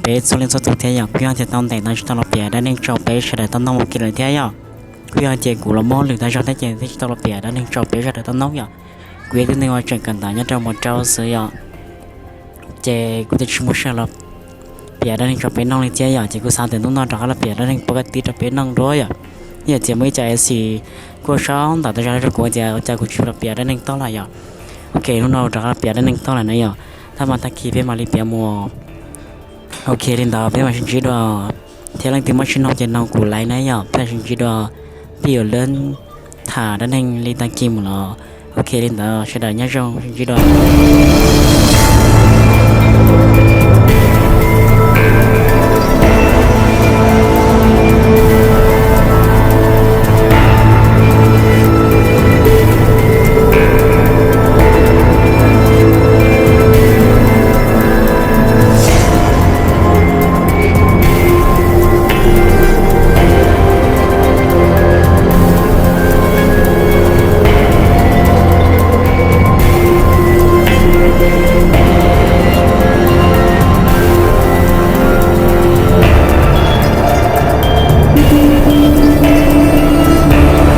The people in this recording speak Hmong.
peb txhua leej txhua tus thiab yom. Kuj yog tias tau ntev ntau tsis tau los piav dab neeg rau peb sawv daws tau noog ua ke lawm thiab yom. Kuj yog tias kuv los mob lwm tag zog thiab ces thiaj tsis tau los piav dab neeg rau peb sawv daws tau noog yom. Kuv yog tus neeg uas tseem kawm ntawv nyob rau mos rau xwb yom. Ces kuv twb tsis muaj sij hawm los piav dab neeg rau peb noog li thiab yom, ces kuv xav tias hnub no rov qab los piav dab neeg pov ka tib rau peb noog dua yom. Yog tias muaj ib co esi kuj sau ntawv tau zog rau kuv tias ua cas kuv tsis los piav dab neeg toj lawm yom. Ok, hnub no rov qab los piav dab neeg toj lawm na yom, thaj mas tag kis peb mam li piav mus. Ok, li ntawd peb mam sib ntsib dua, thiab leej twg muaj tsis noog ces noog kuv laiv na yom, peb mam sib ntsib dua, peb yuav lawv tham dab neeg li tag kis mus los. Ok, li ntawd sawv daws nyob zoo, sib ntsib dua.